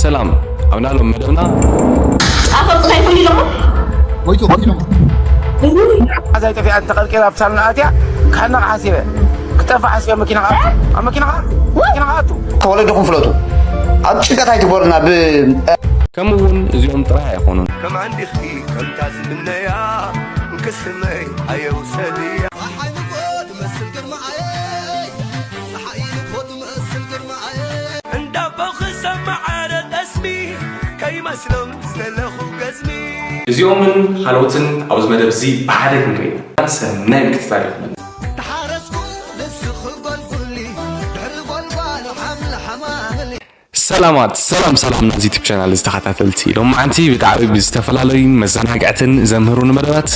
ሰላም፣ ኣብ ናሎም መደብና ኣፈ ጥራይ ኮይኑ ደሞ ሞይቱ ሞይቱ ኣዛይ ጠፊኣ እንተቐርቂራ ኣብ ሳልና ኣትያ ክሕነቕ ሓሲበ ክጠፍእ ሓሲበ መኪና ከኣቱ ኣብ መኪና ከኣቱ መኪና ከኣቱ ተወለድኹም ፍለጡ ኣብ ጭንቀት ኣይትግበሩና ብ ከምኡ እውን እዚኦም ጥራይ ኣይኮኑን። ከም ዓንዲኺ ከምታ ዝምነያ እንክስመይ ኣየውሰድያ ፀሓይ ንጎ ትመስል ግርማዓየይ ፀሓይ ንጎ ትመስል ግርማዓየይ እንዳቦ ክሰማዕ ዓረ ጠስሚ ከይመስሎም ዝደለኹ ገዝሚ እዚኦምን ካልኦትን ኣብዚ መደብ እዚ ብሓደ ክንርኢ ኢና። ሰናይ ምክትታል ይኹነልና። ተሓረስኩ ንስኺ ጎልጉሊ ድሕሪ ጎልጓሉ ሓምሊ ሓማምሊ ሰላማት ሰላም ሰላም ናዚ ዩቱብ ቻናል ዝተኸታተልቲ ሎማዓንቲ ብጣዕሚ ብዝተፈላለዩ መዘናግዕትን ዘምህሩን መደባት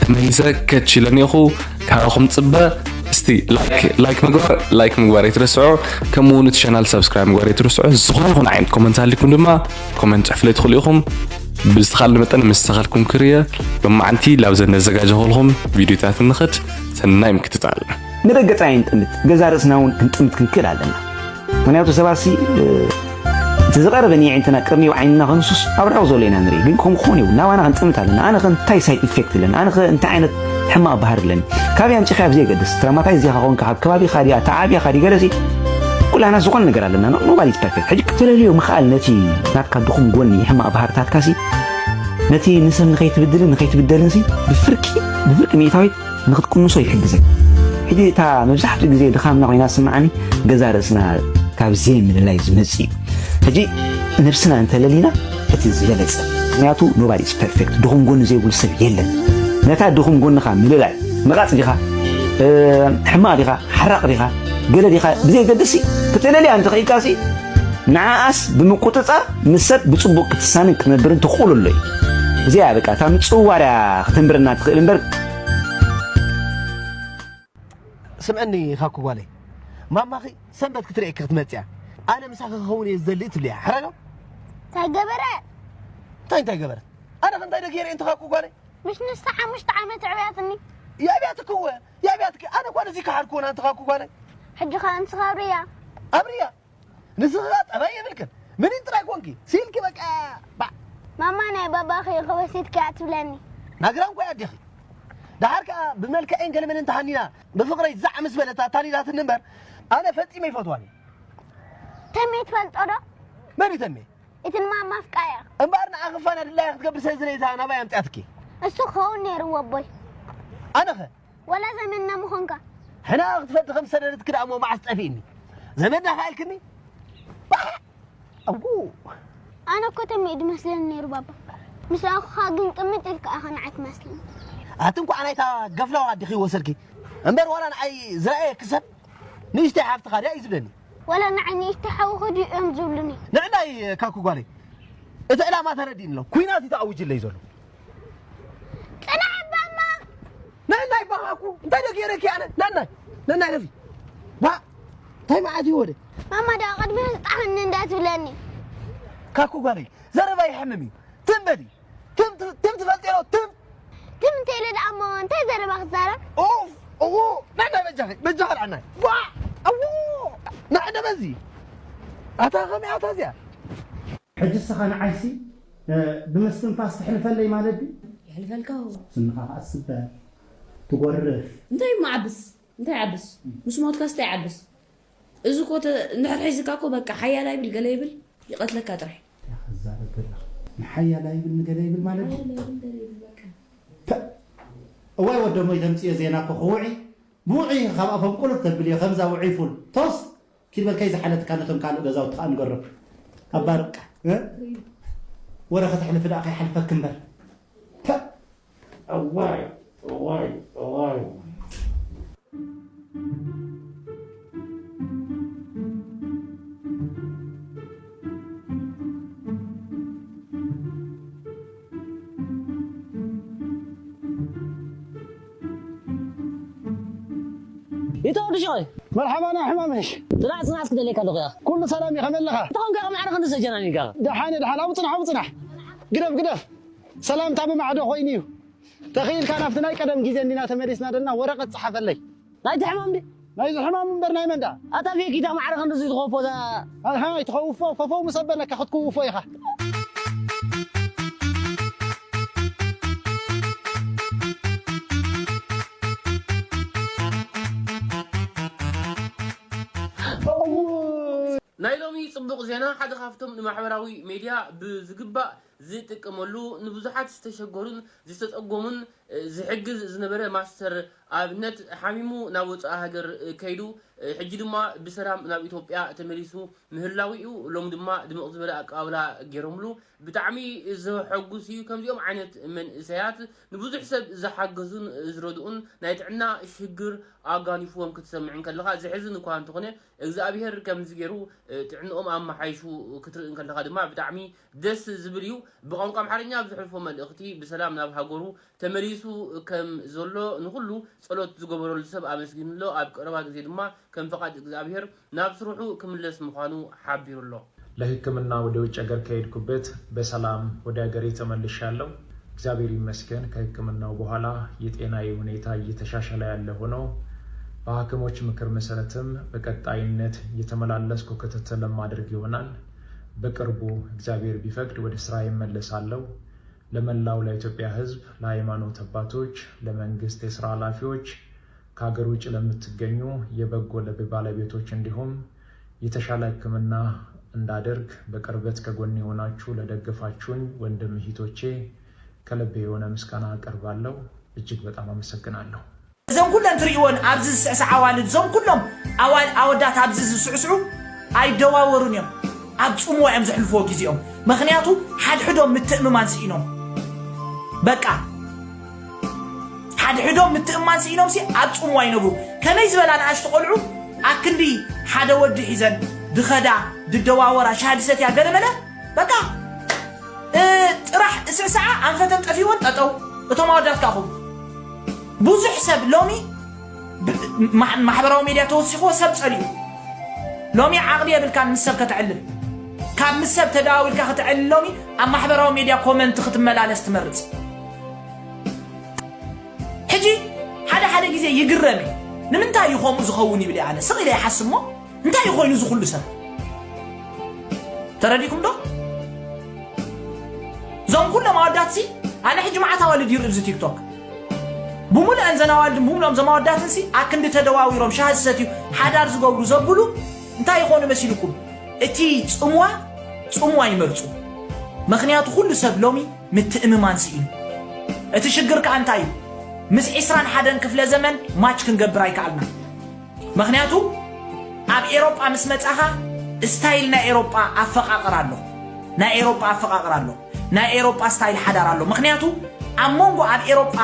ተመሊሰ ከች ኢለኒኹ። ካባኹም ፅበ እስቲ ላይክ ላይክ ምግባር ላይክ ምግባር ኣይትረስዑ። ከምኡ እውን እቲ ቻናል ሳብስክራይብ ምግባር ኣይትረስዑ። ዝኾነ ይኹን ዓይነት ኮመንት ኣሊኩም ድማ ኮመንት ፅሕፍለይ ትኽእሉ ኢኹም። ብዝተኻለ መጠን ምስተኻልኩም ክርየ ሎማዓንቲ ላብዘን ነዘጋጀኹልኹም ቪዲዮታት ንኽድ። ሰናይ ምክትታል። ንደገ ጥራይ ንጥምት፣ ገዛ ርእስና እውን ክንጥምት ክንክእል ኣለና። ምክንያቱ ሰባሲ እቲ ዝቐረበ ንየዒንትና ቅርኒው ዓይንና ከንሱስ ኣብ ርሑቕ ዘሎ ኢና ንርኢ፣ ግን ከምኡ ክኾን የብሉ። ናባና ክንጥምት ኣለና። ኣነ ከ እንታይ ሳይድ ኢፌክት ኣለኒ? ኣነ ከ እንታይ ዓይነት ሕማቕ ባህሪ ኣለኒ? ካበይ ኣምፂኻዮ ብዘየገድስ፣ ትራማታይዝ ዲኻ ኮንካ፣ ካብ ከባቢኻ ድያ፣ ተዓብያኻ ድዩ ገለሲ፣ ኩላና ዝኾነ ነገር ኣለና። ኖ- ኖባዲ ኢዝ ፐርፌክት። ሕጂ ክትለልዮ ምኽኣል ነቲ ናትካ ድኹም ጎኒ ሕማቕ ባህርታትካሲ ነቲ ንሰብ ንኸይትብድልን ንኸይትብደልንሲ ብፍርቂ ብፍርቂ ሚእታዊት ንኽትቅንሶ ይሕግዘካ። ሕጂ እታ መብዛሕትኡ ግዜ ድኻምና ኮይና ትስምዓኒ፣ ገዛ ርእስና ካብ ዘይምልላይ ዝመጽእ እዩ። ሕጂ ነብስና እንተለሊና እቲ ዝበለጸ። ምክንያቱ nobody is perfect፣ ድኹም ጎኒ ዘይብሉ ሰብ የለን። ነታ ድኹም ጎንኻ ምልላይ፣ ንቓጽ ዲኻ፣ እ፣ ሕማቕ ዲኻ፣ ሓራቕ ዲኻ፣ ገለ ዲኻ ብዘየገድስ ሲ፣ ክትለልያ እንተኽኢልካ ሲ፣ ንዓኣስ ብምቁጽጻር ምስ ሰብ ብጽቡቕ ክትሳንን ክትነብርን ተኽእሎ ኣሎ እዩ። እዚኣ በቃ እታ ምጽውዋር እያ ክትንብረና ትኽእል እምበር። ስምዕኒ ካኩ ጓለይ፣ ማማኺ ሰንበት ክትርእየኪ ክትመጽያ፣ ኣነ ምሳኺ ክኸውን እየ ዝደሊ ትብልያ። ሕራይ ዶ? እንታይ ገበረ? እንታይ እንታይ ገበረት? ኣነ ከ እንታይ ዶ ገይረ እንተ ካኩ ጓለይ? ምሽ ንሳ ሓሙሽተ ዓመት ኣዕብያትኒ። የኣብያትኪ እወ፣ የኣብያትኪ። ኣነ እኳ ነዚ ከሓድኩ ወላ እንተ ካኩ ጓለይ። ሕጂ ኸ ንስኻ ኣብርያ። ኣብርያ? ንስኺ ኸኣ ጠባይ የብልክን። ምኒን ጥራይ ኮንኪ። ስኢልኪ በቃ። ባዕ። ማማ ናይ ባባኺ ኢኺ ወሲድክያ ትብለኒ። ናግራ እንኳ ኣዴኺ። ደሓር ከኣ ብመልክዐይን ገለ መለን ተሃኒና፣ ብፍቕረይ ዛዕ ምስ በለት ኣታሊላትኒ እምበር፣ ኣነ ፈጺመ ኣይፈትዋን እየ። ተሜ ትፈልጦ ዶ? መን እዩ ተሜ? እቲ ንማማ ኣፍቃሪኣ። እምበኣር ንዓኺ ፋና ድላያ ክትገብር ስለ ዝደለየት እያ ናባይ ኣምጺኣትኪ። እሱ ክኸውን ነይርዎ ኣቦይ። ኣነኸ? ወላ ዘመድና ምኾንካ። ሕና ክትፈቲ ከም ዝሰደደትኪ ደኣ እሞ መዓስ ጠፊእኒ? ዘመድና ከኣ ኢልክኒ? ባሕ! ኣዉ! ኣነ እኮ ተሜ እዩ ዝመስለኒ ነይሩ ባባ። ምስ ረኣኹኻ ግን ቅምጥ ኢልካ ኢኻ ንዓይ ትመስለኒ። ኣቲ እንኳዕ ናይታ ገፍላዋ ኣዲኺ ይወሰድኪ። እምበር ዋላ ንዓይ ዝረኣየኪ ሰብ ንእሽተይ ሓፍትኻ ድያ እዩ ዝብለኒ። ዋላ ንዓይ ንእሽተይ ሓውኺ ድዩ እዮም ዝብሉኒ። ንዕናይ ካኩ ጓለይ፣ እቲ ዕላማ ተረዲእኒ ኣሎ። ኲናት እዩ ተኣዊጅለይ ዘሎ። ጽናሕ ባማ። ነናይ ባማኩ እንታይ ዶ ገይረኪ ኣነ? ነናይ ነናይ ረፊ ዋ እንታይ መዓት እዩ ወደ ማማ ዳ ቅድሚ ህዝጣኸኒ እንዳትብለኒ። ካኩ ጓለይ ዘረባ ይሕምም እዩ። ትም በሊ ትም ትም ትፈልጢ ዶ ትም ትም እንተ ኢለ ደኣ እሞ እንታይ ዘረባ ክዛረብ? ኡፍ እዎ ነናይ በጃኺ በጃኺ ደዓናይ ዋ እዎ ንዕደ በዚ ኣታ ከመይ ኣታ እዚኣ ሕጂ እስኻ ንዓይሲ እ፣ ብምስትንፋስ ትሕልፈለይ ማለት ድዩ? የሕልፈልካ እዎ። ስንኻ ከኣ ትስበር፣ ትጎርፍ። እንታይ እሞ ዓብስ? እንታይ ዓብስ? ምስ ሞትካስ እንታይ ዓብስ? እዚ እኮ ተ-፣ እንድሕር ሒዝካ እኮ በቃ ሓያል ኣይብል ገለ ይብል ይቐትለካ ጥራሕ። እንታይ ክዛረብ ዘለኻ? ንሓያል ኣይብል ንገለ ይብል ማለት ድዩ? ሓያል ኣይብል ገለ ይብል በቃ። ፐ! እዋይ ወደሞይ ተምፅዮ ዜና እኮ ክውዒ፣ ብውዒ ካብ ኣፎም ቁልፍ ተብል እዮ፣ ከምዛ ውዒ ፉል። ቶስት! ኪድ በል ከይዝሓለትካ ነቶም ካልእ ገዛውቲ ከኣ ንገሮም። ኣባርቅ እ? ወረ ከተሕልፊ ደኣ ከይሓልፈኪ እምበር። ፐእ! እዋይ እዋይ እዋይ። ይተወዱ ሽቐይ መርሓባ ናይ ሕማመሽ ጽናዕ ጽናዕ እስኪ ደልየካ ኣለኹ ኢኻ ኩሉ ሰላም እዩ ከመይ ኣለኻ እንታይ ኾንካ ኢኻ ማዕረ ክንዲ ዘጀናኒካ ደሓነ ደሓን ኣብኡ ጽናሕ ኣብኡ ጽናሕ ግደፍ ግደፍ ሰላምታ ብማዕዶ ኮይኑ እዩ ተኽኢልካ ናብቲ ናይ ቀደም ግዜ እንዲና ተመሊስና ደልና ወረቐት ጽሓፈለይ ናይቲ ሕማም ድዩ ናይዚ ሕማም እምበር ናይ መን ደኣ? ኣታ ፌኪታ ማዕረ ክንድዚ ትኸፎ እዛ ኣሃ ኣይትኸውፎ፣ ፈፈው ምስ ኣበለካ ክትክውፎ ኢኻ። ናይ ሎሚ ጽቡቕ ዜና፣ ሓደ ካብቶም ንማሕበራዊ ሜድያ ብዝግባእ ዝጥቀመሉ፣ ንብዙሓት ዝተሸገሩን ዝተጸጎሙን ዝሕግዝ ዝነበረ ማስተር ኣብነት ሓሚሙ ናብ ወጻኢ ሃገር ከይዱ፣ ሕጂ ድማ ብሰላም ናብ ኢትዮጵያ ተመሊሱ ምህላው እዩ። ሎም ድማ ድምቕ ዝበለ ኣቀባብላ ገይሮምሉ። ብጣዕሚ ዘሐጉስ እዩ። ከምዚኦም ዓይነት መንእሰያት ንብዙሕ ሰብ ዝሓገዙን ዝረድኡን፣ ናይ ጥዕና ሽግር ኣጋኒፍዎም ክትሰምዕ እንከለኻ ዘሕዝን እኳ እንተኾነ፣ እግዚኣብሔር ከምዚ ገይሩ ጥዕንኦም ኣመሓይሹ ክትርኢ እንከለኻ ድማ ብጣዕሚ ደስ ዝብል እዩ። ብቋንቋ ኣምሓርኛ ኣብ ዘሕልፎ መልእኽቲ ብሰላም ናብ ሃገሩ ተመሊሱ ከም ዘሎ ንኹሉ ጸሎት ዝገበረሉ ሰብ ኣመስጊኑ ኣሎ። ኣብ ቀረባ ግዜ ድማ ከም ፈቓድ እግዚኣብሔር ናብ ስርሑ ክምለስ ምዃኑ ሓቢሩ ኣሎ። ለሕክምና ወደ ውጭ ሀገር ከሄድኩበት በሰላም ወደ ሀገሬ ተመልሻለሁ። እግዚአብሔር ይመስገን። ከሕክምናው በኋላ የጤናዬ ሁኔታ እየተሻሻለ ያለ ሆኖ በሐኪሞች ምክር መሰረትም በቀጣይነት እየተመላለስኩ ክትትል ለማድረግ ይሆናል። በቅርቡ እግዚአብሔር ቢፈቅድ ወደ ስራዬ እመለሳለሁ። ለመላው ለኢትዮጵያ ሕዝብ፣ ለሃይማኖት አባቶች፣ ለመንግስት የስራ ኃላፊዎች፣ ከሀገር ውጭ ለምትገኙ የበጎ ልብ ባለቤቶች እንዲሁም የተሻለ ሕክምና እንዳደርግ በቅርበት ከጎኔ ሆናችሁ ለደገፋችሁኝ ወንድም እህቶቼ ከልብ የሆነ ምስጋና አቀርባለሁ። እጅግ በጣም አመሰግናለሁ። እዘን ኩለን ትርእይወን ኣብዚ ዝስዕስዓ ኣዋልድ፣ እዞም ኩሎም ኣዋል-፣ ኣወዳት ኣብዚ ዝስዕስዑ ኣይደዋወሩን እዮም። ኣብ ጽምዋ እዮም ዘሕልፍዎ ግዜኦም። ምኽንያቱ ሓድሕዶም ምትእምማን ስኢኖም። በቃ። ሓድሕዶም ምትእምማን ስኢኖምሲ ኣብ ጽምዋ ይነብሩ። ከመይ ዝበላ ንኣሽቱ ቆልዑ ኣክንዲ ሓደ ወዲ ሒዘን ድኸዳ፣ ድደዋወራ፣ ሻሂ ድሰትያ፣ ገለመለ፣ በቃ፣ እ፣ ጥራሕ እስዕስዓ ኣንፈተን ጠፊወን ጠጠው። እቶም ኣወዳት ከኣ ኹም። ብዙሕ ሰብ ሎሚ ብ-፣ ማ-፣ ማሕበራዊ ሜድያ ተወሲኽዎ ሰብ ጸሊኡ። ሎሚ ዓቕሊ የብልካን ምስ ሰብ ከተዕልል። ካብ ምስ ሰብ ተደዋዊልካ ክትዕልል ሎሚ ኣብ ማሕበራዊ ሜድያ ኮመንት ክትመላለስ ትመርጽ። ሕጂ ሓደ ሓደ ግዜ ይግረም እየ። ንምንታይ እዩ ከምኡ ዝኸውን ይብል እየ ኣነ። ስቕ ኢለ ይሓስብ እሞ፣ እንታይ እዩ ኮይኑ እዚ ኩሉ ሰብ? ተረዲእኩም ዶ? እዞም ኩሎም ኣወዳትሲ፣ ኣነ ሕጂ መዓት ኣዋልድ ይርኢ ኣብዚ ቲክቶክ። ብምሉአን ዘን ኣዋልድን ብምሉኦም እዞም ኣወዳትንሲ፣ ኣክንዲ ተደዋዊሮም ሻሂ ዝሰትዩ፣ ሓዳር ዝገብሩ ዘብሉ፣ እንታይ ይኾኑ መሲልኩም? እቲ ጽምዋ፣ ጽምዋ ይመርጹ። ምኽንያቱ ኩሉ ሰብ ሎሚ ምትእምማን ስኢኑ። እቲ ሽግር ከኣ እንታይ እዩ? ምስ ዒስራን ሓደን ክፍለ ዘመን ማች ክንገብር ኣይከኣልናን። ምኽንያቱ ኣብ ኤሮጳ ምስ መጻኻ ስታይል ናይ ኤሮጳ ኣፈቓቕራ ኣሎ። ናይ ኤሮጳ ኣፈቓቕራ ኣሎ። ናይ ኤሮጳ ስታይል ሓዳር ኣሎ። ምኽንያቱ ኣብ መንጎ ኣብ ኤሮጳ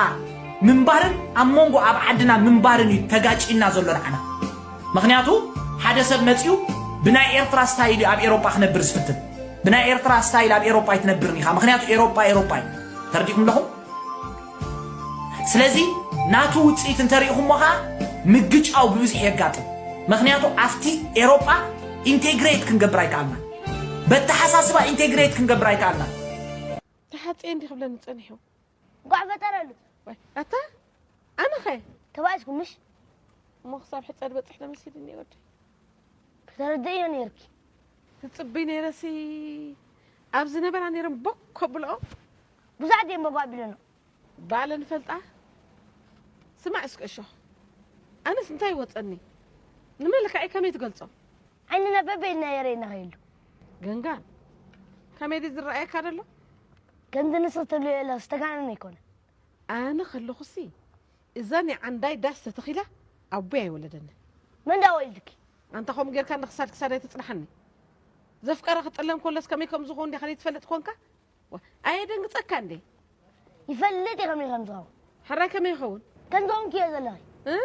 ምንባርን ኣብ መንጎ ኣብ ዓድና ምንባርን እዩ ተጋጪና ዘሎ ንዓና። ምኽንያቱ ሓደ ሰብ መጺኡ ብናይ ኤርትራ ስታይል እዩ ኣብ ኤሮጳ ክነብር ዝፍትን። ብናይ ኤርትራ ስታይል ኣብ ኤሮጳ ኣይትነብርን ኢኻ። ምኽንያቱ ኤሮጳ ኤሮጳ እዩ። ተረዲእኩም ኣለኹም? ስለዚ ናቱ ውጽኢት እንተሪእኹሞ ኸኣ ምግጫው ብብዝሒ የጋጥም። ምኽንያቱ ኣብቲ ኤሮጳ ኢንቴግሬት ክንገብር ኣይከኣልናን። በተሓሳስባ ኢንቴግሬት ክንገብር ኣይከኣልናን። ተሓጽየ እንዲ ክብለኒ ጸኒሑ። እንቋዕ ፈጠረሉ። ወይ፣ ኣታ፣ ኣነኸ? ተባኢስኩም ምሽ? እሞ ክሳብ ሕጸ ዝበጽሕ ተመሲልኒ ወደይ። ከተረድእዮ ነይርኪ። ትጽብይ ነይረሲ፣ ኣብ ዝነበራ ነይረን ቦክ ከብልኦ። ብዙሓት እየን ቦክ ኣቢለንኦ። ባዕለን ይፈልጣ። ስማዕ እስከ እሾኽ። ኣነስ እንታይ ይወጸኒ? ንመልክዐይ ከመይ ትገልጾ? ዓይንና በበይንና የርእየና ከይሉ። ገንጋን። ከመይ ድዩ ዝረኣየካ ደሎ? ከምዚ ንስኽ ትብልዮ ዘለኺ ዝተጋነነ ኣይኮነን። ኣነ ከለኹሲ፣ እዛ ናይ ዓንዳይ ዳስ ተተኺላ ኣቦይ ኣይወለደንን። መን ዳ ወሊድኪ? ኣንታ ከምኡ ጌርካ እንዳ ክሳድ ክሳድ ኣይትጽንሓኒ። ዘፍቀረ ክጥለም ከሎስ ከመይ ከም ዝኸውን ዲኻ ዘይትፈልጥ ኮንካ? ዋ፣ ኣየደንግጸካ እንዴ? ይፈልጥ እየ ከመይ ከም ዝኸውን። ሕራይ ከመይ ይኸውን? ከም ዝኸውን ክዮ ዘለኺ። እ?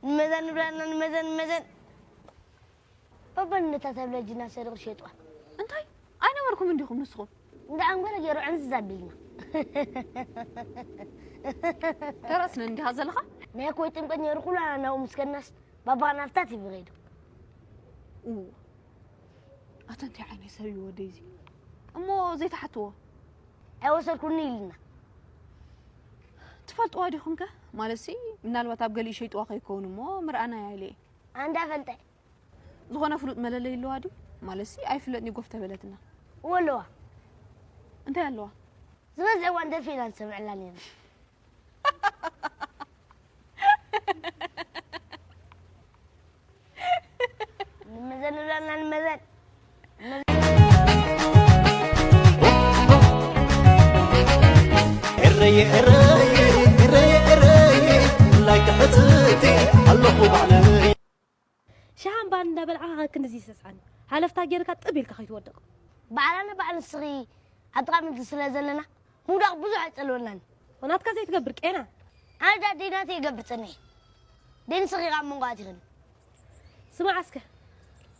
ንመዘን ንብላና፣ ንመዘን፣ ንመዘን። ባባ ነታ ተብለጅና ሰሪቑ ሸይጥዋ። እንታይ? ኣይነበርኩም እንዲኹም ንስኹም? እንዳ ዓንጎለ ገይሩ ዕንዝዝ ኣቢልና። ተረስነ እንዲኻ ዘለኻ? ናይ ኮይ ጥምቀት ነይሩ ኩላና ናብኡ ምስ ከድናስ ባባ ናብታ ቲቪ ከይዱ። ኡ። ኣታ እንታይ ዓይነት ሰብ እዩ ወደይ እዚ? እሞ ዘይትሓትዎ? ኣይወሰድኩኒ ኢልና። ትፈልጥዋ ዲኹምከ? ማለትሲ ምናልባት ኣብ ገሊኡ ሸይጥዋ ከይከውን እሞ ምርኣና ያለ። ኣንዳ ፈልጠ። ዝኾነ ፍሉጥ መለለይ ኣለዋ ድዩ? ማለትሲ ኣይፍለጥን ይጎፍ ተበለትና። እዎ ኣለዋ። እንታይ ኣለዋ? ዝበዝሐ እዋን ደርፊ ኢና ንሰምዐላ ነርና። ንመዘን ንብላና ንመዘን። ኤረየ ኤረየ ኤረየ ኤረየ ላይ ትሕትቲ ኣለኹ ባዕለይ። ሻሃን ባን እንዳበልዓኻ ክንድዚ ይሰስዓኒ። ሃለፍታ ጌርካ ጥብ ኢልካ ከይትወድቕ። ባዕላና ባዕል ንስኺ ኣብ ጥቓ ምድሪ ስለ ዘለና ምውዳቕ ብዙሕ ኣይጸልወናን። ወናትካ ዘይትገብር ቄና። ኣነ ዳ ደይናተይ ይገብር ጸኒሐ። ደይ ንስኺ ካብ መንጎ ኣቲኽኒ። ስማዕ እስከ፣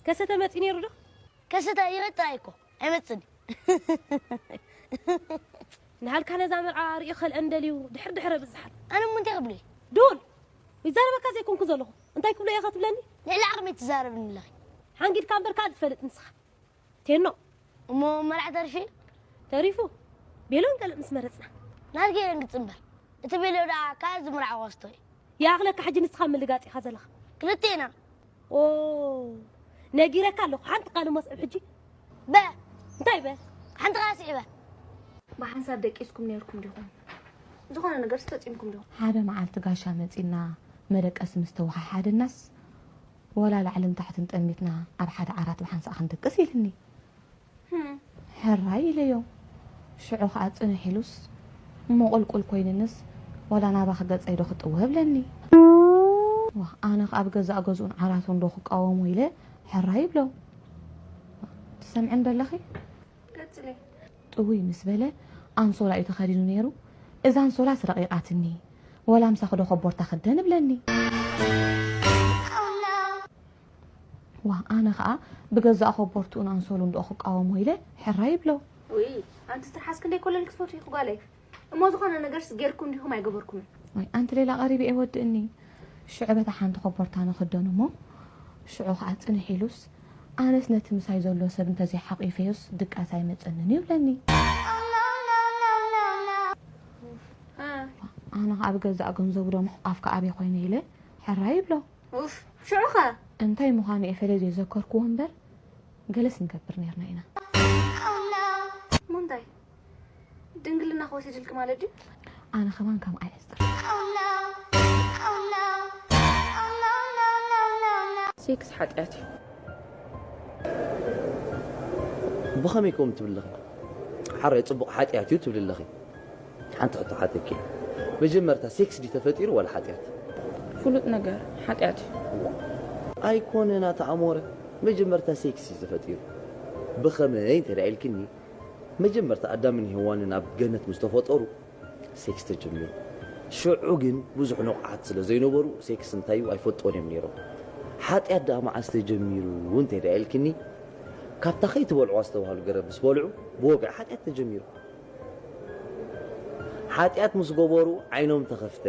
ከሰተ መጺ ነይሩ ዶ? ከሰተ ይረጥ ጥራይ እኮ ኣይመጽን። ንሃልካ ነዛ መርዓ ርእዩ ከልአ እንደልዩ ድሕር ድሕረ ብዝሓል። ኣነ እሞ እንታይ ክብሎ እየ? ዱል! ይዛረበካ ዘይኮንኩ ዘለኹ። እንታይ ክብሎ እየ ከትብለኒ? ልዕሊ ዓቕመይ ትዛረብኒ ኣለኺ። ሓንጊድካ እምበር ካልእ ትፈልጥ ንስኻ። ቴኖ። እሞ መርዓ ተሪፉ እዩ? ተሪፉ? ቤሎን ገለጥ ምስ መረጽና። ናርጌ የንግጽ እምበር። እቲ ቤሎ ደኣ ካብ ዝምርዓዎ ኣስቶ እዩ። ይኣኽለካ ሕጂ ንስኻ ምልጋጽ ኢኻ ዘለኻ። ክልቴና። ኦ፣ ነጊረካ ኣለኹ። ሓንቲ ቃል እሞ ስዕብ ሕጂ። በ። እንታይ በ? ሓንቲ ቃል ስዒበ። ብሓንሳብ ደቂስኩም ነይርኩም ዲኹም? ዝኾነ ነገርስ ፈጺምኩም ዲኹም? ሓደ መዓልቲ ጋሻ መጺና መደቀሲ ምስ ተወሓሓደናስ፣ ወላ ላዕልን ታሕትን ጠሚትና ኣብ ሓደ ዓራት ብሓንሳእ ክንድቅስ ኢልኒ። ህም። ሕራይ ኢለዮ። ሽዑ ኸኣ ጽንሕ ኢሉስ፣ እሞ ቁልቁል ኮይንንስ፣ ዋላ ናባኺ ገጸይ ዶ ክጥወ ብለኒ። ዋ፣ ኣነ ኸኣ ኣብ ገዛእ ገዝኡን ዓራቱን ዶ ክቃወሞ ኢለ ሕራይ ይብሎ። ትሰምዕን ዶ ኣለኺ? ቀጽሊ። ጥውይ ምስ በለ፣ ኣንሶላ እዩ ተኸዲኑ ነይሩ። እዛ ኣንሶላስ ረቒቓትኒ። ዋላ ምሳኺ ዶ ኮቦርታ ክደን ብለኒ። ዋ፣ ኣነ ኸኣ ብገዛእ ኮቦርትኡን ኣንሶሉን ዶ ክቃወሞ ኢለ ሕራይ ይብሎ። ውይ፣ ኣንቲ ትርሓስ ክንደይ ኮለል ክትፈትዊ ኢኺ ጓለይ። እሞ ዝኾነ ነገርስ ጌርኩም ዲኹም ኣይገበርኩምን? ወይ፣ ኣንቲ ሌላ ቀሪበ እየ ወድእኒ። ሽዑ በታ ሓንቲ ኮቦርታ ንኽደን እሞ፣ ሽዑ ኸኣ ጽንሕ ኢሉስ፣ ኣነስ ነቲ ምሳይ ዘሎ ሰብ እንተዘይሓቂፈዮስ ድቃስ ኣይመጸንን እዩ ብለኒ። እ። ኣነ ኸኣ ብገዛእ ገንዘቡ ዶ ምሕቋፍ ከኣ ኣበይ ኮይነ ኢለ ሕራይ ይብሎ። ኡፍ፣ ሽዑ ኸ? እንታይ ምዃኑ እየ ፈለይ ዘይዘከርክዎ እምበር፣ ገለስ ንገብር ነይርና ኢና። እሞ እንታይ? ድንግልና ክወሲድልኪ ማለት ድዩ? ኣነ ከማን ከምኣ እየ ዝጥርጠር። ሴክስ ሓጢኣት እዩ። ብኸመይ ከምኡ ትብሊ ኣለኺ? ሓራይ ጽቡቕ ሓጢኣት እዩ ትብሊ ኣለኺ። ሓንቲ ሕቶ ሓተኪ። መጀመርታ ሴክስ ድዩ ተፈጢሩ ዋላ ሓጢኣት? ፍሉጥ ነገር ሓጢኣት እዩ። ኣይኮነን ኣታ ኣሞረ፣ መጀመርታ ሴክስ እዩ ተፈጢሩ። ብኸመይ እንተ ደኣ ኢልክኒ፣ መጀመርታ ኣዳምን ሄዋንን ኣብ ገነት ምስ ተፈጠሩ ሴክስ ተጀሚሩ። ሽዑ ግን ብዙሕ ንቑሓት ስለ ዘይነበሩ ሴክስ እንታይ እዩ ኣይፈልጥዎን እዮም ነይሮም። ሓጢኣት ደኣ መዓስ ተጀሚሩ እንተ ደኣ ኢልክኒ፣ ካብታ ከይትበልዕዋ ዝተባህሉ ገረብ ምስ በልዑ ብወግዒ ሓጢኣት ተጀሚሩ። ሓጢኣት ምስ ገበሩ ዓይኖም ተኸፍተ፣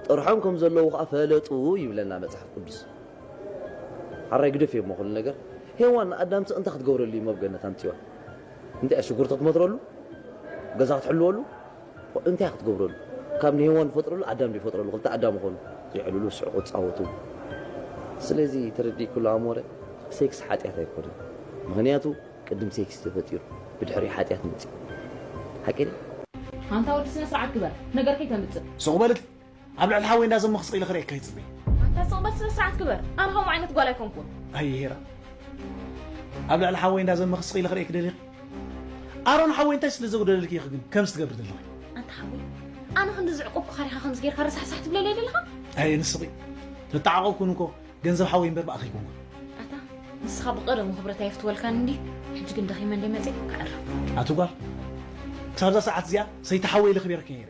ጥርሖም ከም ዘለዉ ኸኣ ፈለጡ ይብለና መጽሓፍ ቅዱስ። ሓራይ ግደፍዮ እሞ ኩሉ ነገር። ሄዋን ንኣዳምሲ እንታይ ክትገብረሉ እዩ ኣብ ገነት ኣምጺዋ? እንታይ እያ ሽጉርቲ ክትመትረሉ? ገዛ ክትሕልወሉ? እንታይ ክትገብረሉ? ካብ ንሄዋን ዝፈጥረሉ ኣዳም ዝፈጥረሉ ክልተ ኣዳም ይኾኑ። ይዕልሉ፣ ይስሕቑ፣ ይጻወቱ። ስለዚ ተረዲእኩሉ ኣሞረ፣ ሴክስ ሓጢኣት ኣይኮነን። ምኽንያቱ ቅድም ሴክስ ተፈጢሩ፣ ብድሕሪኡ ሓጢኣት መጺኡ። ሓቂ ድዩ? ኣንታ ወዲ ስነ ስርዓት ግበር፣ ነገር ከይተምጽእ። ስቕ በል እቲ ኣብ ልዕሊ ሓወይ እንዳዘመኽስ ኢለ ክርእየካ ይጽበ። ኣንታ ስቕ በል ስነ ስርዓት ግበር፣ ኣነ ከምኡ ዓይነት ጓል ኣይኮንኩን። ኣይ ሄራ፣ ኣብ ልዕሊ ሓወይ እንዳዘመኽስ ኢለ ክርእየክ ደሊኺ? ኣሮን ሓወይ እንታይ ስለ ዘጉደለልኪ ኢኺ ግን ከምዚ ትገብሪ ዘለኺ? ኣንታ ሓወይ፣ ኣነ ክንዲ ዝዕቆብኩኻ ዲኻ ከምዚ ጌርካ ረሳሕሳሕ ትብለለይ ዘለኻ? ኣየ ንስኺ፣ ተተዓቆብኩን እኮ ገንዘብ ሓወይ እምበር ብኣኺ ኣይኮንኩን። ኣታ ንስኻ ብቐደሙ ክብረት ኣየፍትወልካን እንዲ፣ ሕጂ ግን ደኺመ እንደ መጽእ ከዕርፍ። ኣቲ ጓል፣ ክሳብ እዛ ሰዓት እዚኣ ሰይቲ ሓወይ ኢለ ክቤረኪ ነይረ።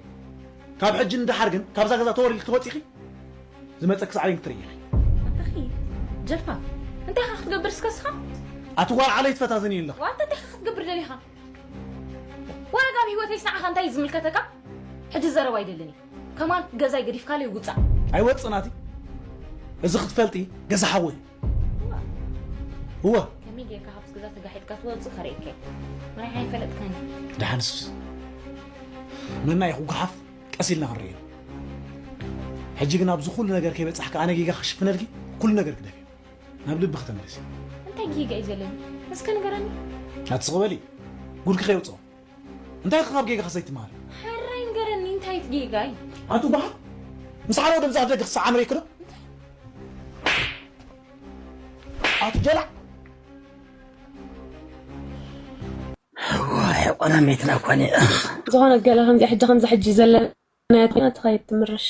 ካብ ሕጂ ንደሓር ግን ካብዛ ገዛ ተወር ኢልኪ ተወጺኺ ዝመጸኪ ሳዕቤን ክትርኢ ኢኺ። ኣታኺ ጀልፋፍ፣ እንታይ ኢኻ ክትገብር እስከ እስኻ? ኣቲ ጓል ዓለይ ትፈታተኒ ኣለኺ። ዋንተ እንታይ ኢኻ ክትገብር ደሊኻ? ዋላ ጋብ ህይወተይስ ንዓኻ እንታይ እዩ ዝምልከተካ? ሕጂ ዘረባ ኣይደልን እዩ። ከማን ገዛይ ገዲፍካለይ ውጻእ። ኣይወጽእ ናቲ። እዚ ክትፈልጢ ገዛ ሓወይ እዩ። እወ። ከመይ ጌርካ ካብዚ ገዛ ተጋሒጥካ ትወጽእ ከርእየካ እየ። ምራይ ኣይፈለጥካን። ደሓንስ መና ኢኹ ጉሓፍ ቀስ ኢልና ክንርእዮ። ሕጂ ግን ኣብዚ ኩሉ ነገር ከይበጻሕካ ኣነ ጌጋ ክሽፍነልኪ ኩሉ ነገር ክደፍእ ናብ ልቢ ክተምልስ። እንታይ ጌጋ እዩ ዘለኒ? እስከ ንገረኒ። ኣትስቕ በሊ፣ ጉድኪ ከይውጽኦ። እንታይ ኢኻ ካብ ጌጋኻ ዘይትመሃር? ሕራይ ንገረኒ፣ እንታይ እቲ ጌጋይ? ኣቱ በሓ፣ ምስ ሓደ ወዲ ብዛዕባ ደገ ክሰዓምር ይክዶ? ኣቱ ጀላዕ። ዋይ ቆናሜትና እኳ እኔ ዝኾነ ገለ ከምዚ ሕጂ ከምዚ ሕጂ ዘለና ትኸይድ ትምርሽ።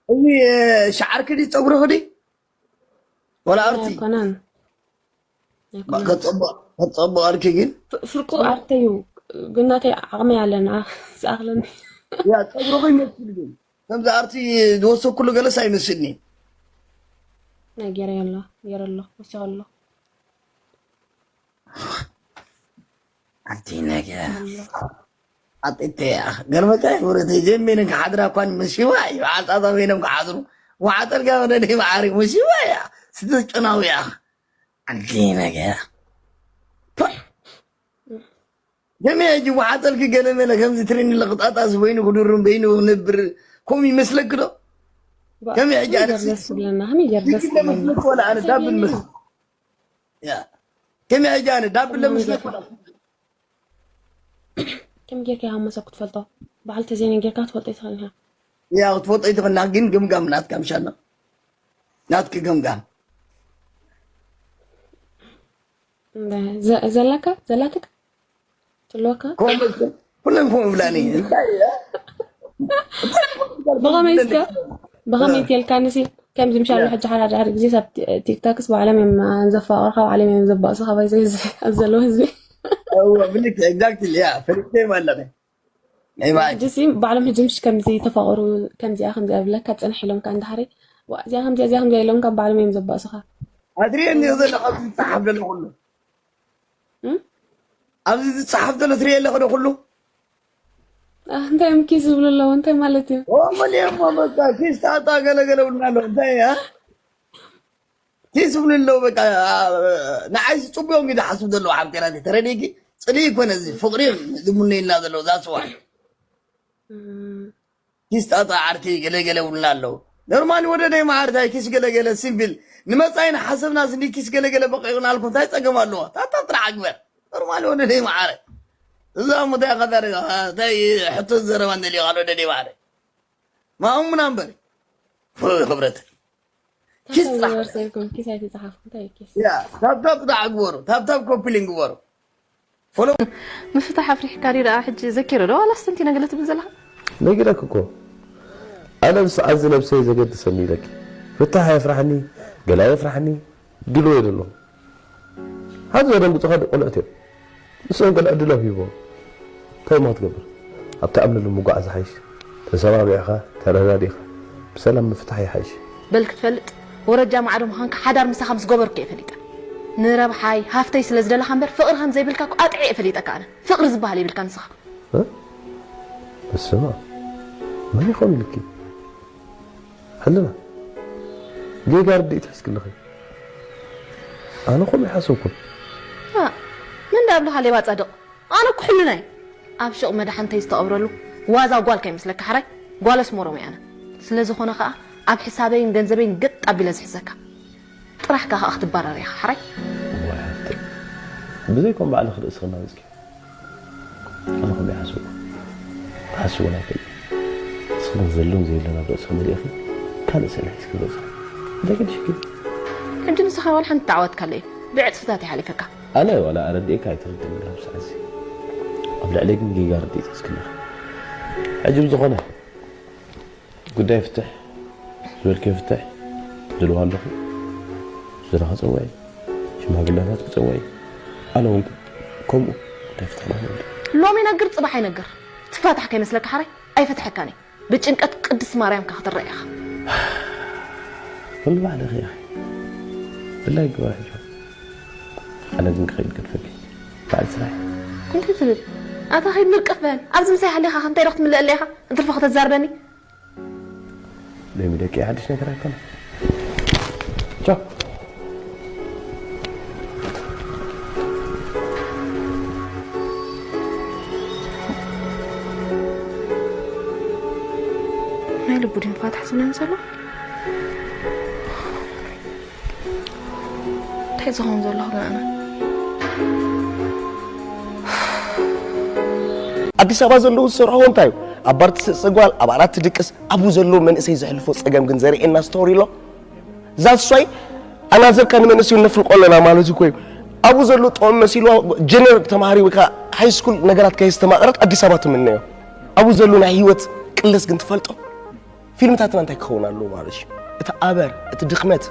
እዚ ሻዓርኪ ድዩ ፀጉርኺ ድዩ? ወላ ኣርቲ ኣይኮነን። ኣይኮነን። ከፀብቕ ከፀብቕ ኣልኪ ግን ፍርቁ ኣርተዩ ግን ናተይ ዓቕሚ ኣለና ዝኣኽለኒ። ያ ፀጉርኺ ይመስል ግን ከምዚ ኣርቲ ዝወሰኩሉ ገለስ ኣይመስልኒ። ናይ ገይረ ኣሎ ገይረ ኣሎ ወሲኸ ኣሎ ኣንቲ ነገር ኣጥተያ ገርመካ ወረተ ጀሚን ክሓድራ እኳን መሲዋ እዩ። ዓጣጣ ኮይኖም ክሓድሩ ወዓጠልካ ወደ ደይ መዓሪ መሲዋ እያ ስትጨናው እያ። ኣንቲ ነገር ከመይ ሕጂ ወዓጠልኪ ገለ መለ ከምዚ ትሪኒ ለቕጣጣስ በይኑ ክድሩን በይኑ ክነብር ከምኡ ይመስለኪ ዶ? ከመይ ሕጂ ኣነ ደስ ዝብለና ከመይ ገር ደስ ይግለ ዝብለና መስለኪ ወላ ኣነ ዳብል መስለኪ? ያ ከመይ ሕጂ ኣነ ዳብል ለምስለኪ ወላ ከም ጌርካ ኢኻ መሰብ ክትፈልጦ በዓል ተዘይነ ጌርካ ክትፈልጦ ይትኽእል ኢኻ ያ ክትፈልጦ ይትኽእልና ግን ግምጋም ናትካ ምሻና ናትኪ ግምጋም እንዳ- ዘ- ዘለካ ዘላትካ ትልወካ ከምኡ መስል ኩለን ከምኡ ይብላኒ እንታይ እያ? ብኸመይ እስከ ብኸመይ ቴልካ ንሲ ከምዚ ምሻሉ ሕጂ ሓደ ሓደ ግዜ ኣብ ቲ- ቲክቶክስ ባዕሎም እዮም ዘፋቕሩካ ባዕሎም እዮም ዘባእሱካ ባይዘ ኣብዚ ዘለዉ ህዝቢ እወ ብልክ ኤግዛክትሊ ያ ፈሊጠዮም ኣለኺ ናይ ባዕል ሕጂ ሲ ባዕሎም ሕጂ ምሽ ከምዚ ተፋቕሩ ከምዚኣ ከምዚኣ ብለካ ፅንሕ ኢሎም ከዓ እንዳሓሪ እዚኣ ከምዚኣ እዚኣ ከምዚኣ ኢሎም ካብ ባዕሎም እዮም ዘባእሱካ ኣትሪኦ እንዲኦ ዘሎ ኣብዚ ዝፀሓፍ ዘሎ ኩሉ እም? ኣብዚ ዝፀሓፍ ዘሎ ትሪኦ ኣለኺ ዶ ኩሉ ኣህ፣ እንታይ እዮም ኪስ ዝብሉ ኣለዉ እንታይ ማለት እዩ? ኦመሊኦሞ በቃ ኪስ ጣጣ ገለገለ ብልና ኣለዉ እንታይ እያ ኪስ ዝብሉ ኣለዉ በቃ ንዓይ ዝፅቡዮም እዩ ዝሓስቡ ዘለዉ ሓብቴና ተረዲእኪ ፅልኢ ይኮነ እዚ ፍቅሪ ዝሙነይልና ዘለዉ ዛስዋ ኪስ ጣጣ ዓርኪ ገለገለ ውልና ኣለዉ ኖርማሊ ወደደይ መዓር ታይ ኪስ ገለገለ ሲምፕል ንመፃኢ ንሓሰብና ስኒ ኪስ ገለገለ በቂቕና ኣልኩም ታይ ፀገም ኣለዎ ታታ ጥራሕ ኣግበር ኖርማሊ ወደደይ መዓረ እዛ ሙታይ ኸታሪ ታይ ሕቶ ዘረባ እንደልዮ ቃል ወደደይ መዓረ ማኡሙና እምበር ክብረት ኪስ ጥራሕ ታብታብ ጥራሕ ግበሩ ታብታብ ኮፒሊን ግበሩ ምፍታሕ ኣፍሪሕካ ድዩ ደኣ ሕጂ ዘኪረ ዶ ዋላስ ተንቲነ ገለ ትብል ዘለኻ? ነጊረኪ እኮ ኣነ ንስዓት እዚ ነብሰይ ዘገድሰኒ ኢለኪ ፍታሕ ኣየፍርሓኒ ገለ ኣየፍርሓኒ ድልዎ እየ ዘለኹ ሓንቲ ዘደንግጹኻ ቆልዑት እዮም ንስኦም ገለ ዕድሎም ሂቦም እንታይ እሞ ክትገብር ኣብቲ ኣምልሉ ምጓዕ ዝሓይሽ ተሰማሚዕኻ ተረዳዲእኻ ብሰላም ምፍታሕ ይሓይሽ። በል ክትፈልጥ ወረጃ ማዕዶ ምዃንካ ሓዳር ምሳኻ ምስ ገበርኩ እየ ፈሊጠ። ንረብሓይ ሃፍተይ ስለ ዝደለኻ እምበር ፍቕሪ ከም ዘይብልካ እኮ ኣጥዒ እየ ፈሊጠካ ኣነ። ፍቕሪ ዝበሃል የብልካን ንስኻ። እ? በስመ ኣብ። መን ይኾን ኢልኪ? ሕልና። ጌጋ ርድኢት ሒዝኪ ኣለኺ። ኣነ ከምኡ ኣይሓሰብኩን። እ፣ መን ደኣ ኣብልኻ ሌባ ጻድቕ? ኣነ እኮ ሕልናይ ኣብ ሹቕ መድሓንተይ ዝተቐብረሉ ዋዛ ጓል ከይመስለካ ሕራይ ጓል ኣስመሮም እየ ኣነ። ስለ ዝኾነ ኸኣ ኣብ ሕሳበይን ገንዘበይን ገጥ ኣቢለ ዝሕዘካ። ጥራሕካ ኸኣ ክትባረር ኢኻ ሕራይ። እዋይ ሓፍተይ ብዘይኮም ባዕልኺ ርእስኺ እናወጽኪ ኣነ ከምኡ ይሓስብ ክሓስብ እውን ኣይክእል ንስኺ ግን ዘሎን ዘየሎን ኣብ ርእስኺ መሊእኺ ካልእ ስእሊ ሒዝኪ ርእስኺ እንታይ ገድሽኪ ሕጂ ንስኻ ዋላ ሓንቲ ተዓዋትካለይ ብዕፅፍታት ይሓሊፈካ ኣነ ዋላ ኣረዲኤካ ኣይትርድእን ኣብዚ ሰዓት እዚ ኣብ ልዕለይ ግን ጌጋ ርድኢት ሒዝኪ ኣለኺ ሕጂ ብዝኾነ ጉዳይ ፍትሕ ዝበልክዮ ፍትሕ ዝልዋ ኣለኹ ስድራ ክፀውዕ እየ ሽማግለታት ክፀውዕ እየ ኣነ እውን ከምኡ ጉዳይ ፍትሕ ናበለ ሎሚ ይነግር ፅባሕ ይነግር ትፋታሕ ከይመስለካ ሓራይ ኣይፈትሐካን እየ ብጭንቀት ቅድስቲ ማርያም ከ ክትረእ ኢኻ ኩሉ ባዕልኺ ኢኺ ብላይ ግባ ሕጂ ኣነ ግን ክኸይድ ገድፈኪ ባዕል ስራሕ እንታይ ትብል ኣታ ኸይድ ምርቅፍ በል ኣብዚ ምሳይ ሃሊኻ እንታይ ዶ ክትምልእ ኣለኻ እንትርፎ ከተዛርበኒ ሎሚ ደቂ ሓድሽ ነገር ኣይኮነ ቻው ናይ ልቡ ድንፋ ትሓስብና ዘሎ እንታይ ዝኸውን ዘሎ ክገኣና ኣዲስ ኣበባ ዘለዉ ዝሰርሕዎ እንታይ እዩ? ኣብ ባር ትስእስዕ ጓል፣ ኣብ ዓራት ትድቅስ፣ ኣብኡ ዘለዉ መንእሰይ ዘሕልፎ ጸገም ግን ዘርእየና ስቶሪ ኣሎ። ዛትስ ዋይ ኣናዘርካ ንመንእሰይ ነፍልቆ ኣለና ማለት እኮ እዩ። ኣብኡ ዘሎ ጥዑም መሲልዋ ጀነር ተማሃሪ ወይ ከዓ ሃይ ስኩል ነገራት ከየስተማቐረት ኣዲስ ኣበባ ትምነዮ። ኣብኡ ዘሎ ናይ ህይወት ቅልስ ግን ትፈልጦ? ፊልምታትና እንታይ ክኸውን ኣለዎ ማለት እዩ? እቲ ኣበር፣ እቲ ድኽመት፣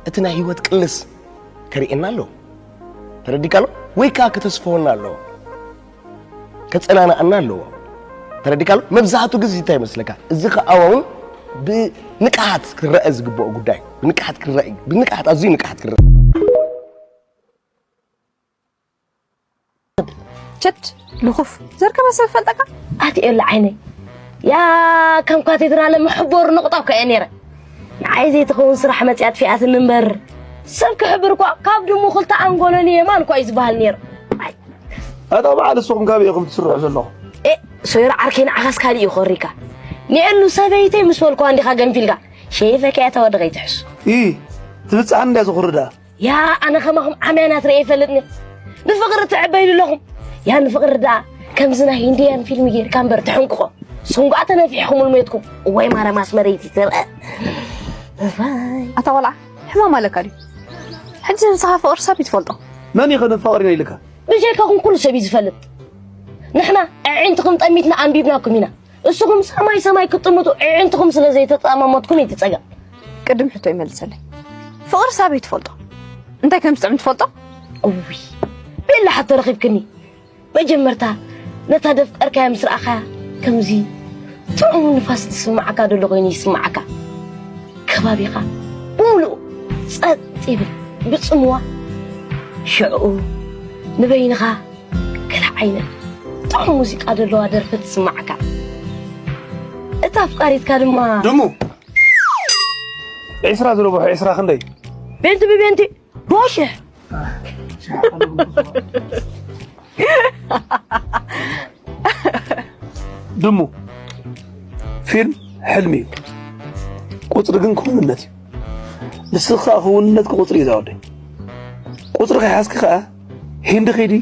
እቲ ናይ ህይወት ቅልስ ከርእየና ኣለዎ። ተረዲእካ ኣሎ ወይ ከዓ ከተስፈወና ኣለዎ። ከጸናንኣና ኣለዎ። ተረዲእካ ኣሎ? መብዛሕትኡ ግዜ እንታይ ይመስለካ? እዚ ከኣ እውን ብንቅሓት ክረአ ዝግብኦ ጉዳይ እዩ። ብንቅሓት ክረአ እዩ። ብንቅሓት ኣዝዩ ንቅሓት ክረአ። ችድ ልኹፍ ዘርከበ ሰብ ፈልጠካ ኣትኤሉ ዓይነይ ያ ከም ካቴድራለ መሕቦር ንቕጣ እኮ እየ ነይረ ንዓይ ዘይትኸውን ስራሕ መፅያ ኣጥፊኣትኒ እምበር ሰብ ክሕብር እኳ ካብ ድሙ ክልተ ኣንጎሎኒ የማን እኳ እዩ ዝበሃል ነይሩ ኣይ ኣታ በዓል ንስኹም ካበይ ኢኹም ትስርሑ ዘለኹም? ኤ ሶይራ ዓርከይ ንዓኻስ ካሊእ እዩ ክወሪካ ንኤሉ ሰበይተይ ምስ በልኩዋ እንዲኻ ገንፊልካ ሸይፈካ እያ ተወዲ ከይትሕሱ ኢ ትብፅሓኒ እንድያ ዝኹርዳ ያ ኣነ ከማኹም ዓምያናት ርኤ ይፈልጥኒ ንፍቕሪ ትዕበይሉ ኣለኹም ያ ንፍቕሪ ደኣ ከምዚ ናይ ሂንድያን ፊልሚ ጌርካ እምበር ትሕንቅቖ ስንጓዕ ተነፊሕኹምሉ ሜትኩም እዋይ ማርያም ኣስመረይቲ ትርአ ኣታ ቆልዓ ሕማም ኣለካ ድዩ ሕጂ ንስኻ ፍቕሪ ሰብ ይትፈልጦ መን እዩ ከ ፍቕሪ ኢልካ ብጀካኹም ኩሉ ሰብ እዩ ዝፈልጥ ንሕና ኣዒንትኹም ጠሚትና ኣንቢብናኩም ኢና እስኹም ሰማይ ሰማይ ክትጥምቱ ኣዒንትኹም ስለ ዘይተጠማመትኩም እዩ እቲ ጸገም ቅድም ሕቶ ይመልሰለይ ፍቕሪ ሳበይ ትፈልጦ እንታይ ከም ዝጥዕም ትፈልጦ እውይ ቤላ ሕቶ ረኺብክኒ መጀመርታ ነታ ደፍቀርካያ ምስ ረኣኻያ ከምዚ ጥዑም ንፋስ ዝስምዓካ ደሎ ኮይኑ ይስምዓካ ከባቢኻ ብምሉኡ ጸጥ ይብል ብጽምዋ ሽዕኡ ንበይንኻ ገለ ዓይነት ጥዑም ሙዚቃ ዘለዋ ደርፊ ትስማዓካ እታ ኣፍቃሪትካ ድማ ድሙ ዒስራ ዝረብሑ ዒስራ ክንደይ ቤንቲ ብቤንቲ ብሽሕ ድሙ ፊልም ሕልሚ እዩ ቁፅሪ ግን ክውንነት እዩ ንስኻ ከዓ ክውንነትካ ቁፅሪ እዩ ዛወደይ ቁፅሪ ከይሓዝኪ ከዓ ሂንዲ ኪዲ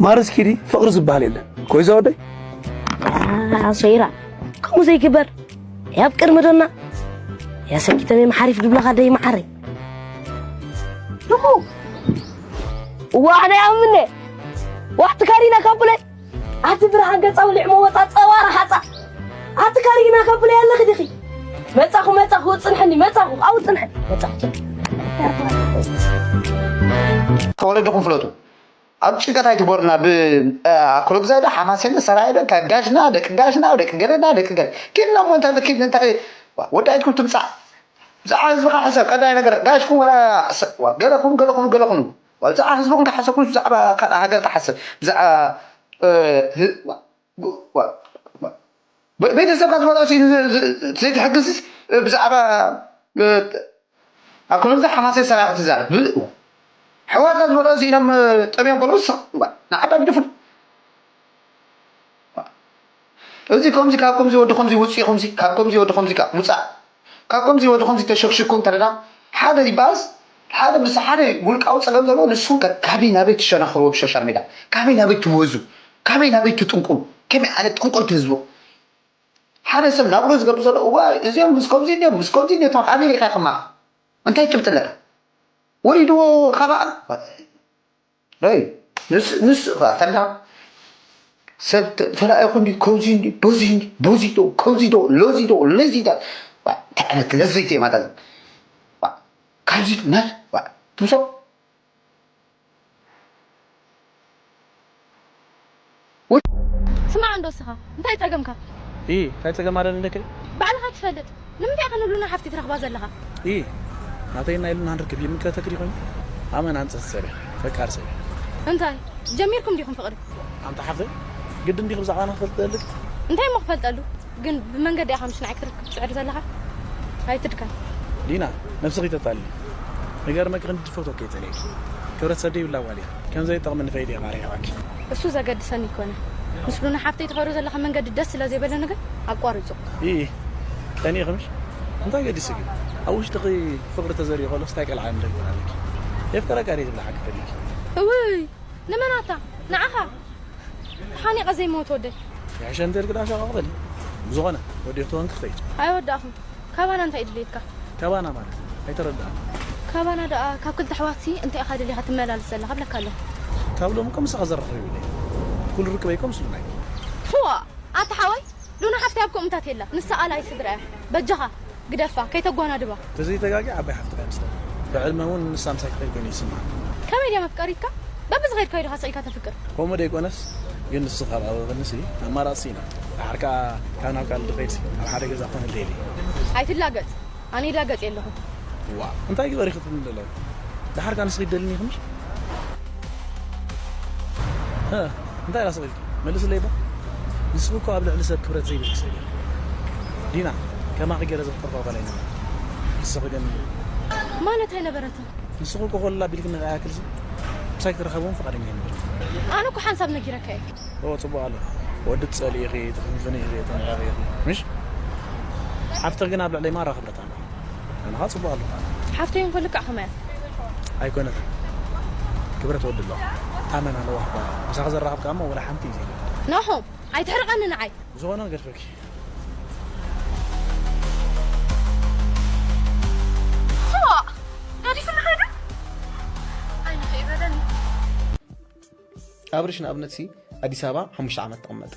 ማርስ ኪዲ ፍቕሪ ዝበሃል የለን ኮይዛ ወደይ ሶይራ ከምኡ ዘይግበር ያብ ቅድሚ ዶና ያሰኪተመ መሓሪፍ ድብለኻ ደይ መሓረይ እዋ ኣነ ያምነ ዋሕቲ ካሪና ካቡለይ ኣቲ ብርሃን ገጻ ውሊዕ መወጻ ጸዋር ሓጻ ኣቲ ካሪና ከብለ ያለኺ ዲኺ መጻኹ መጻኹ ጽንሕኒ መጻኹ ኣው ጽንሕ መጻኹ ተወለድኹም ፍለጡ ኣብ ጭንቀት ኣይትግበሩና ብኣኮሎ ግዛዶ ሓማሴነ ሰራየ ዶ ጋሽና ደቂ ጋሽና ደቂ ገለና ደቂ ገለ ኪድና ሞ እንታይ ኪድ እንታይ ወዳኢትኩም ትምጻእ ብዛዕባ ህዝብኻ ሕሰብ ቀዳይ ነገር ጋሽኩም ወላ ገለኹም ገለኹም ገለኹም ብዛዕባ ህዝብኹም ተሓሰብኩም ብዛዕባ ካልእ ሃገር ተሓስብ ብዛዕባ ቤተሰብካ ዝመልኦ ዘይትሕግዝ ብዛዕባ ኣብ ከምዚ ሓማሴ ሰራቂ ትዛረብ ኣሕዋትካ ዝመልኦ ኢሎም ጠምዮም ከለዉ ንዓዳ ግደፉ እዚ ከምዚ ካብ ከምዚ ወዲ ከምዚ ውፅኢ ከምዚ ካብ ከምዚ ወዲ ከምዚ ውፃእ ካብ ከምዚ ወዲ ከምዚ ተሸክሽኩ እንተለና ሓደ ይባስ ሓደ ምስ ሓደ ውልቃዊ ፀገም ዘለዎ ንስኹም ከ ካበይ ናበይ ትሸናኽርዎ ብሶሻል ሜድያ ካበይ ናበይ ትወዙ ካበይ ናበይ ትጥንቁ ከመይ ዓይነት ጠንቆልቲ ህዝቡ ሓደ ሰብ ናብሮ ዝገብር ዘሎ እዋ እዚኦም ምስ ከምዚ እንዲዮም ምስ ከምዚ እንዲዮ እቶም ኣሜሪካ ከማ እንታይ ጭብጢ ኣለካ ወሪድዎ ካባኣ ንሱ ተላ ሰብ ተላኢኹ እንዲ ከዚ እንዲ በዚ እንዲ በዚ ዶ ከዚ ዶ ለዚ ዶ ለዚ ዶ እንታይ ዓይነት ለዘይቲ እየ ማለት ካብዚ ነት ትምሶ ስማዕ እንዶ እስኻ እንታይ ጸገምካ? ኢ እንታይ ጸገም ኣለኒ ደቂ? ባዕልኻ ትፈልጥ። ንምንታይ ኢኻ ንሉና ሓፍቲ ትረኽባ ዘለኻ? ኢ ናተይ ናይ ሉናን ርክብ ይምልከተኪ ድዩ ኮይኑ? ኣመን ኣንጸት ሰብ እየ። ፈቃር ሰብ እየ። እንታይ ጀሚርኩም ዲኹም ፍቕሪ? ኣንታ ሓፍተይ ግድን ድዩ ብዛዕባና ክፈልጥ ዘድልክ? እንታይ እሞ ክፈልጠሉ? ግን ብመንገዲ ኢኻ ምሽ ንዓይ ክትረክብ ትጽዕር ዘለኻ? ኣይትድከም። ዲና ነብስኺ ተታልሊ። ንገርመኪ ክንዲ ዝፈትወኪ እየ ጸሊኤኪ። ክብረት ሰብ ደይብላ ጓል እያ። ከም ዘይጠቕመኒ ፈሊጠ እየ ማረ ይሃባኪ። እሱ ዘገድሰኒ ኣይኮነ። ምስ ሉና ሓፍተይ ትኸዶ ዘለኻ መንገዲ ደስ ስለ ዘይበለኒ ግን ኣቋርጾ። ኢኢ ከኒእኺ ምሽ እንታይ ገዲስኪ? ኣብ ውሽጥኺ ፍቕሪ ተዘሪኡ ከሎስ እንታይ ቀልዓ እንደ ይኮናለኪ? የፍቅረካ ድየ ዝብላ ሓቂ ከሊኪ? እውይ ንመናታ ንዓኻ ተሓኒቐ ዘይመውት ወደይ። ይሕሸ እንተ ኢልኪ ደኣ ሸቓቕ በሊ። ብዝኾነ ወዲኺ ትኾንኪ ክኸይድ። ኣይወዳእኹን። ካባና እንታይ ድልየትካ? ካባና ማለት ኣይተረዳእን። ካባና ደኣ ካብ ክልተ ኣሕዋትሲ እንታይ ኢኻ ደሊኻ ትመላልስ ዘለኻ ብለካ ኣለኹ። ካብ ሎሚ እኮ ምሳኻ ዘራኽብ የብለይ። ኩሉ ርክበይ እኮ ምስሉና እዩ። ዋ ኣታ ሓወይ ሉና ሓፍቲ ኣብ ከምኡታት የላ ንሳ ኣላይ ስድራ እያ በጃኻ ግደፋ ከይተጓናድባ። ተዘይተጋግየ ዓባይ ሓፍትኻ እያ መስለኒ። ብዕድመ እውን ንሳ ምሳይ ትኽእል ኮይኑ ይስምዓኒ። ከመይ ድያ መፍቀሪትካ በብዝኸድካዮ ዲኻ ስቕ ኢልካ ተፍቅር። ከምኡ ደይኮነስ ግን ንሱ ካብ ኣበበንሲ ኣማራፂ ኢና። ድሓር ከዓ ካብ ናብ ካልእ ድኸይድሲ ኣብ ሓደ ገዛ ክኾነለይ ኢለ። ኣይትላገፅ ኣነ ይላገፅ የለኹ። ዋእ እንታይ ግበሪ ክትብልኒ ዘለኺ? ደሓር ከኣ ንስኺ ትደልኒ ኢኺ ምሽ? ሀ እንታይ ኢላ ስቕ ኢልኪ? መልስለይ እባ። ንስኺ እኮ ኣብ ልዕሊ ሰብ ክብረት ዘይብልኪ ሰብ ኢኺ። ዲና ከማኺ ገይረ ዘፍቀርኳ ጓል ኣይነበረትን። ንስኺ ግን ማለት ኣይነበረትን። ንስኺ እኮ ኮለል ኣቢልኪ ንዕኣ ያክልሲ ምሳይ ክትራኸቢ እውን ፍቓደኛ ኣይነበርክን። ኣነ እኮ ሓንሳብ ነጊረካ እየ። ኦ ጽቡቕ ኣሎ። ወዲ ትጸልኢ ኢኺ፣ ትፍንፍኒ ኢኺ፣ ተነቓቒ ኢኺ። ምሽ? ሓፍትኺ ግን ኣብ ልዕለይ ማራ ክብረት ኣለዋ። ኣነ ኸኣ ጽቡቕ ኣለኹ። ሓፍተይ እንኮ ልክዕ ከማያ። ኣይኮነትን። ክብረት ወዲ ኣለዋ። ኣመና ለዋህ ጓል እያ። ምሳኺ ዘራኽብ ከኣ እሞ ወላ ሓንቲ እዩ ዘይብላ። ናሆም ኣይትሕርቐኒ ንዓይ። ብዝኾነ ክገድፈኪ። ኣብርሽ ንኣብነትሲ ኣዲስ ኣበባ ሓሙሽተ ዓመት ተቐመጠ።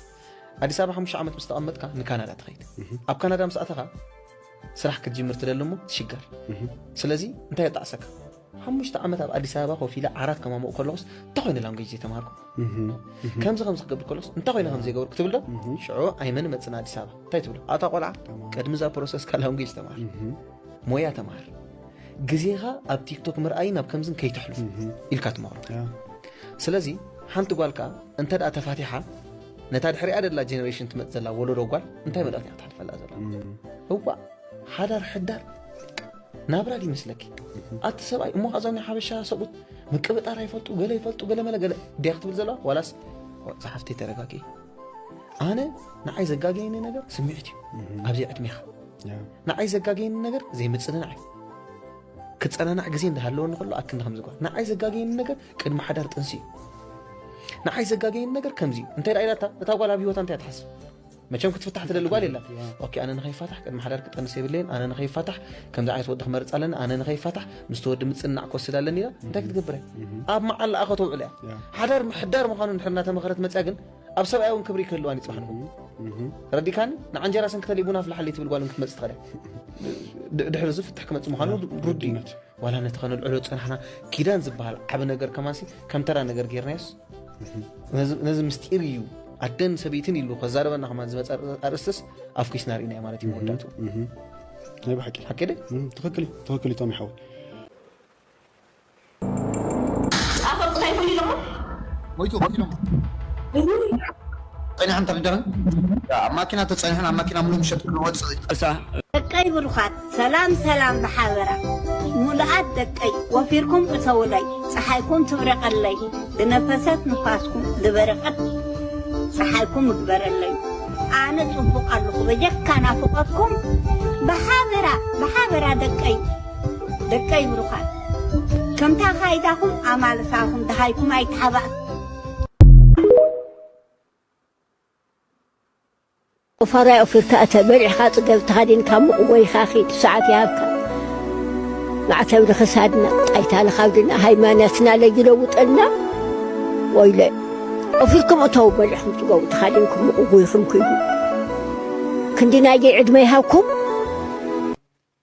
ኣዲስ ኣበባ ሓሙሽተ ዓመት ምስ ተቐመጥካ ንካናዳ ትኸይድ። ኣብ ካናዳ ምስ ኣተኻ ስራሕ ክትጅምር ትደሊ እሞ ትሽገር። ስለዚ እንታይ የጣዕሰካ? ሓሙሽተ ዓመት ኣብ ኣዲስ ኣበባ ኮፍ ኢለ ዓራት ከማምቕ ከለኹስ እንታይ ኮይነ ላንጉጅ ዘይተማሃርኩ? ከምዚ ከምዚ ክገብር ከለኹስ እንታይ ኮይነ ከም ዘይገበርኩ ትብል ዶ? ሽዑ ኣይመን መጽና ኣዲስ ኣበባ እንታይ ትብሎ? ኣታ ቆልዓ ቅድሚ እዛ ፕሮሰስካ ላንጉጅ ተማሃር። ሞያ ተማሃር። ግዜኻ ኣብ ቲክቶክ ምርኣይን ኣብ ከምዝን ከይተሕልፎ ኢልካ ትመኽሮ። ስለዚ ሓንቲ ጓል ከኣ እንተ ደኣ ተፋቲሓ ነታ ድሕሪኣ ደላ ጀነሬሽን ትመጽእ ዘላ ወለዶ ጓል እንታይ መልእኽቲ እያ ክትሓልፈላ ዘላ? እዋእ ሓዳር ሕዳር ናብራ ድዩ ይመስለኪ? ኣቲ ሰብኣይ እሞ ከኣ እዞም ናይ ሓበሻ ሰብኡት ምቅብጣር ኣይፈልጡ ገለ ይፈልጡ ገለ መለ ገለ ድያ ክትብል ዘለዋ ዋላስ ዝሓፍተይ ተረጋግኢ ኣነ ንዓይ ዘጋገየኒ ነገር ስምዒት እዩ ኣብዚ ዕድሜኻ ንዓይ ዘጋገየኒ ነገር ዘይምጽንናዕ እዩ ክጸናናዕ ግዜ እንዳሃለወኒ ከሎ ኣክንዲ ከምዚ ጓል ንዓይ ዘጋገየኒ ነገር ቅድሚ ሓዳር ጥንሲ እዩ ንዓይ ዘጋገየኒ ነገር ከምዚ እዩ እንታይ ደኣ ኢላታ እታ ጓል ኣብ ህይወታ እንታይ ትሓስብ መቸም ክትፍታሕ ትደሊ ጓል የላን ኦኬ ኣነ ንኸይፋታሕ ቅድሚ ሓዳር ክጠንስ የብለይን ኣነ ንኸይፋታሕ ከምዚ ዓይነት ወዲ ክመርጽ ኣለኒ ኣነ ንኸይፋታሕ ምስቲ ወዲ ምጽንናዕ ክወስድ ኣለኒ ኢላ እንታይ ክትገብር እያ ኣብ መዓላኣ ከተውዕሎ እያ ሓዳር ምሕዳር ምዃኑ እንድሕር እናተመኸረት መጽያ ግን ኣብ ሰብኣይ እውን ክብሪ ክህልዋን ይጽባሕ ንኹ ረዲካኒ ንዓንጀራ ሰንክተሊ ቡን ኣፍልሓለይ ትብል ጓል ክትመጽእ ትኽእል ድሕሪ እዚ ፍትሕ ክመጽእ ምዃኑ ሩዲ ዋላ ነቲ ከነልዕሎ ዝጸናሕና ኪዳን ዝበሃል ዓቢ ነገር ከማንሲ ከም ተራ ነገር ጌርናዮስ ነዚ ምስጢር እዩ ኣደን ሰበይትን ኢሉ ከዛረበና ከማን ዝመጸ ኣርእስትስ ኣፍኪስና ርኢናዮ ማለት እዩ መወዳእቱ ናይ ብሓቂ ሓቂ ደ ትኽክል እዩ ትኽክል እዩ ቶሚ ሓወይ ሞይቱ ሞይቱ ጸኒሖም ተደረን ኣብ ማኪና ተጸኒሖን ኣብ ማኪና ሙሉ ምሸት ክንወጽእ እሳ ደቀይ ብሩኻት ሰላም ሰላም ብሓበራ ሙሉኣት ደቀይ ወፊርኩም እተውለይ ፀሓይኩም ትብረቀለይ ዝነፈሰት ንፋስኩም ዝበረቀት ፀሓይኩም እግበረለይ ኣነ ፅቡቅ ኣለኹ በጀካ ናፍቆትኩም ብሓበራ ብሓበራ ደቀይ ደቀይ ብሩኻት ከምታ ካይዳኹም ኣማልሳኹም ደሃይኩም ኣይተሓባእ። ቁፋራይ ኦፊርካ እተ በሊዕኻ ጽገብ ተሃዲንካ ምቕወይኻ ኺድ ሰዓት ይሃብካ ማዕተብ ንኽሳድና ጣይታ ንኻብድና ሃይማኖትና ለይለውጠልና ወይለ ኦፊርኩም እተው በሊዕኹም ጽገቡ ተኻዲንኩም ምቕወይኹም ክይዱ ክንዲ ናየይ ዕድመ ይሃብኩም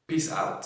Peace out.